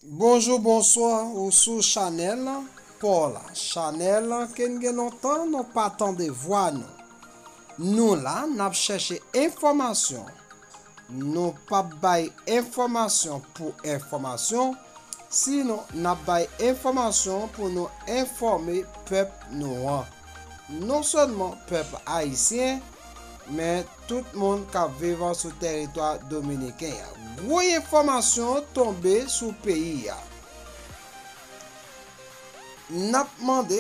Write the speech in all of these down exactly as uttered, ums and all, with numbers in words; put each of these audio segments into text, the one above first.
Bonjou, bonswa, ou sou chanèl pa w la. Chanèl ke n gen lontan nou pa tande vwa nou. Nou la, n ap chèche enfòmasyon. Nou p ap bay enfòmasyon pou enfòmasyon, sinon n ap bay enfòmasyon pou nou enfòme pèp nou an. Non sèlman pèp ayisyen, men tout moun k ap viv sou tèritwa dominiken an. Gwo enfòmasyon tonbe sou peyi a. N ap mande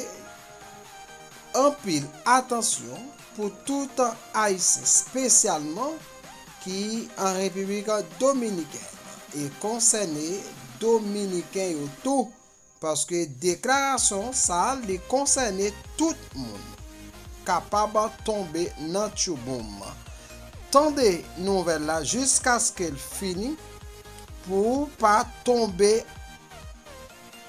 anpil atansyon pou tout Ayisyen, espesyalman ki an Repiblik Dominikèn, e konsène Dominiken yo tou, paske deklarasyon sa a, li konsène tout moun, kapab tonbe nan tchouboum. Tande nouvèl la jiskaske l fini pou w pa tonbe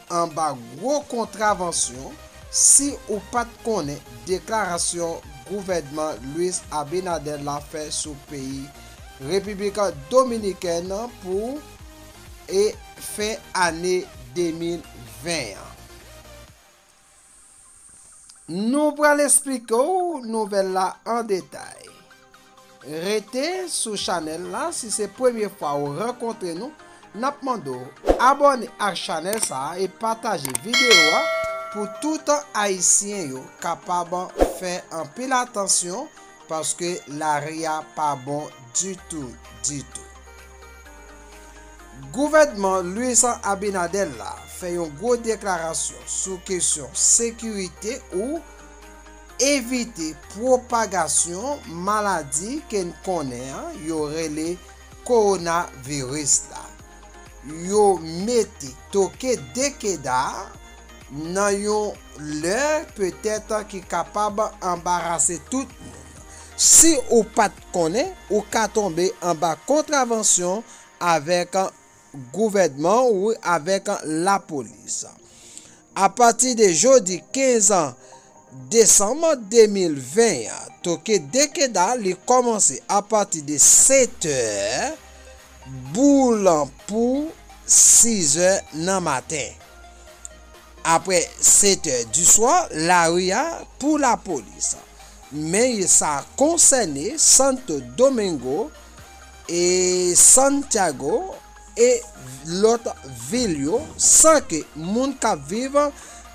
anba gwo kontravansyon si ou pa t konnen deklarasyon gouvènman Luis Abinader la fè sou peyi Repiblik Dominikèn pou e fen ane de mil ven an. Nou pral esplike w nouvèl la an detay. Rete sou chanèl la, si se premye fwa ou rankontre nou, n ap mande w abòne ak chanèl sa a e pataje videyo a pou tout Ayisyen yo kapab fè anpil atansyon, paske lari a pa bon ditou, ditou. Gouvènman Luis Abinader la fè yon gwo deklarasyon sou kesyon sekirite ou evite pwopagasyon maladi ke n konnen an, yo rele kowonaviris la. Yo mete toke dekeda nan yon lè petèt ki kapab anbarase tout moun. Si ou pa t konnen, ou ka tonbe anba kontravansyon avèk gouvènman ou avèk lapolis. Apati de jodi kenz desanm de mil ven an, toke dekeda li kòmanse apati de sèt è boul pou sis è nan maten. Apre sèt è di swa, lari a pou lapolis. Men sa konsène Santo Domingo e Santiago e lòt vil yo, san ke moun k ap viv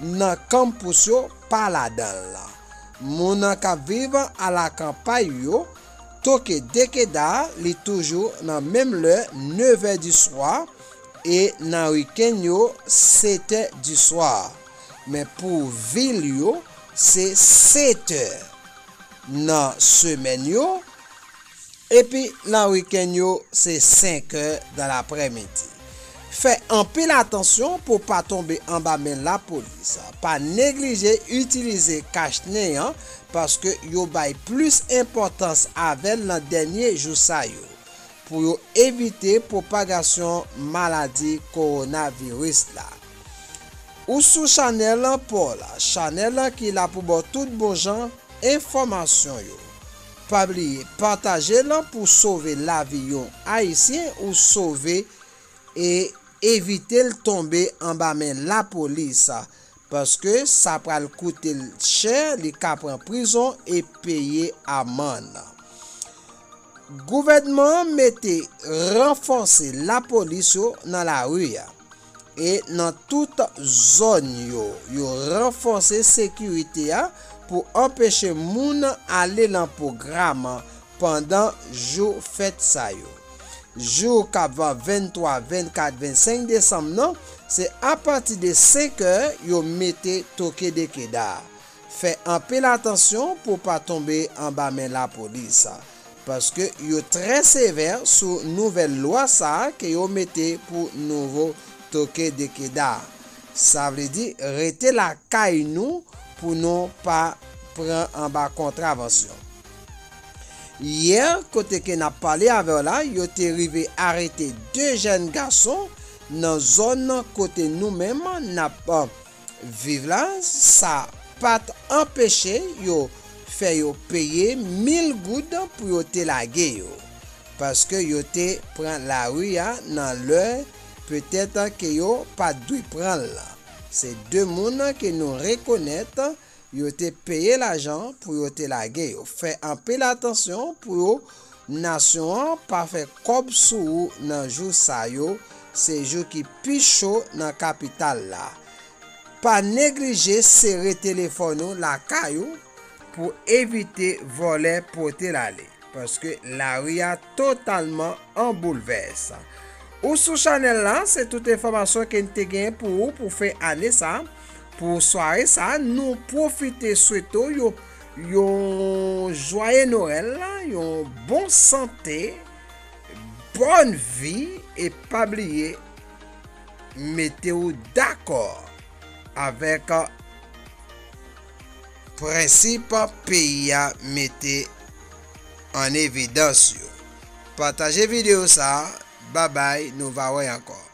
nan kanmpous yo pa ladan l. Moun k ap viv alakanpay yo, toke dekeda li toujou nan menm lè, nèf è di swa, e nan wikenn yo, sèt è di swa. Men pou vil yo, se sèt è nan semèn yo, epi nan wikenn yo, se senk è dan laprèmidi. Fè anpil atansyon pou w pa tonbe anba men lapolis. Pa neglije itilize kach nen an, paske yo bay plis enpòtans avè l nan dènye jou sa yo, pou yo evite pwopagasyon maladi kowonaviris la. Ou sou chanèl pa w la, chanèl ki la pou ba w tout bon jan enfòmasyon yo. Pa bliye pataje l pou sove lavi yon Ayisyen ou sove e evite l tonbe anba men lapolis, paske sa pral koute l chè, li ka pran prizon e peye amann. Gouvènman an mete ranfòse lapolis yo nan lari a e nan tout zòn yo. Yo ranfòse sekirite a pou anpeche moun ale nan pwogram pandan jou fèt sa yo. Jou k ap venntwa, vennkat, vennsenk desanm nan, se apati de senk è yo mete toke dekeda. Fè anpil atansyon pou w pa tonbe anba men lapolis, paske yo trè sevè sou nouvèl lwa sa a ke yo mete pou nouvo toke dekeda. Sa vle di, rete lakay nou pou nou pa pran anba kontravansyon. Yè, kote ke n ap pale avè w la, yo te rive arete de jèn gason nan zòn kote nou menm n ap viv la, sa pa t anpeche yo fè yo peye mil goud pou yo te lage yo, paske yo te pran lari a nan lè petèt ke yo pa t dwe pran l. Se de moun ke nou rekonèt yo te peye lajan pou yo te lage yo. Fè anpil atansyon pou yo nasyon an pa fè kòb sou ou nan jou sa yo, se jou ki pi cho nan kapital la. Pa neglije sere telefòn ou lakay ou pou evite vòlè pote l ale, paske lari a totalman an boulvès. Ou sou chanèl la, se tout enfòmasyon ke n te gen pou ou pou fen ane sa, pou sware sa, nou pwofite swete w yon, yon jwaye Nwèl, yon bon sante, bòn vi, e pa bliye mete w dakò avèk prensip peyi a mete an evidans yo. Pataje videyo sa a. Babay, nou va wè ankò.